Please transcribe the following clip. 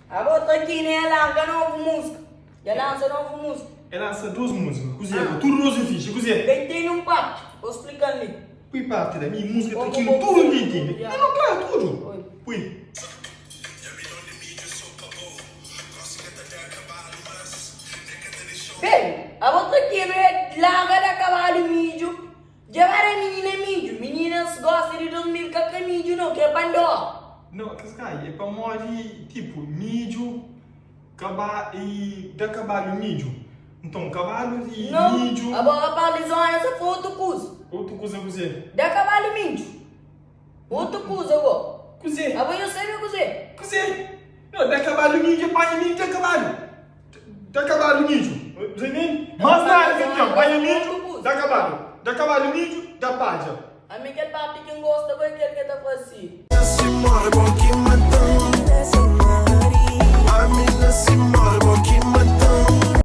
Abo ta ki ne larga novu múzika. Dja lansa novu múzika. E lansa dos múzika. Kuzê? Ah. Tudu dos é fixi. Kuzê? Ka intende un parti. Bo splikan li. Pui parti da mi múzika ta kilu tudu N ta intende. Não, não, klaru, tudu. Pui. Bem, abo ta kebe larga da kabalu midju. Dja ba da minina midju. Mininas gosta di 2000 ka kre midju no, kre pandora. Não, kes kai é pamodi tipo midju kaba e da kabalu midju. Nton kabalu e Não, midju. abo rapaz di zona sa fla otu kuza. Otu kuza kuzê? Da kabalu midju. Otu kuza go. Kuzê? Abo nho sabe kuzê? Kuzê? Não, da kabalu midju é panha midju da kabalu. Da kabalu midju. Você entende? Mas nada que tem, panha midju, da kabalu. Da kabalu midju, da padja. Ami kel parti ki N gosta go é kel ke ta fla si.